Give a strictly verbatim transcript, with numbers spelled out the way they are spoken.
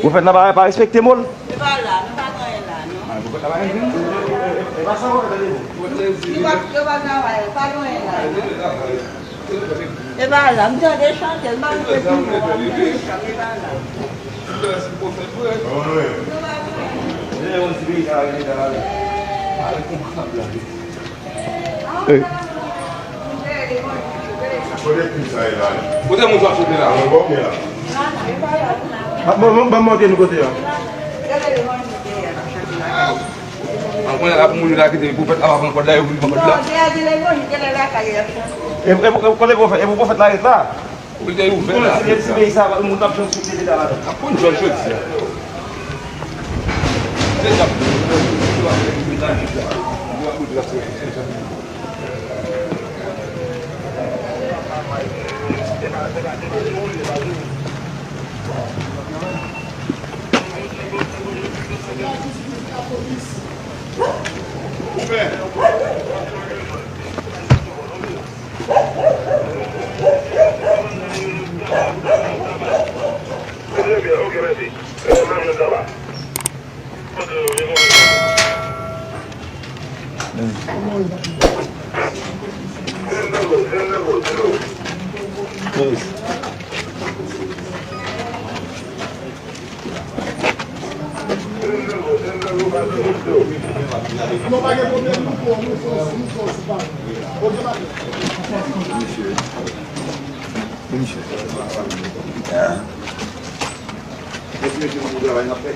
Pwofèt la pa, pa respekte mo l. E pa la, nou pa gen anyen la, non. Ah, pwofèt la pa gen anyen. E pa sa, pwofèt la. Yo pa, yo pa travay, pa gen anyen la, non. E pa la, m tande chante, m pa rive pi wo, m tande chante, e pa la. Kote moun sa ye la? Kote moun sa sot la? Ban m montre nou kote a. An konnen la pou moun yo la kite pwofèt la pa pran kòd la, yo vin pran kòd la. E, e, e, kote pwofèt, e pou pwofèt la ret la. Ou te ouvè la. Si, si peyi sa, moun ap jwenn sou leta la. Ap konn jòj jodi a. Se jan. Non, pa gen pwoblèm, nou fò, nou fò, nou fò, se pa. Ok, pa gen. Mèsi, mesye. Mèsi, mesye, pou travay n ap fè.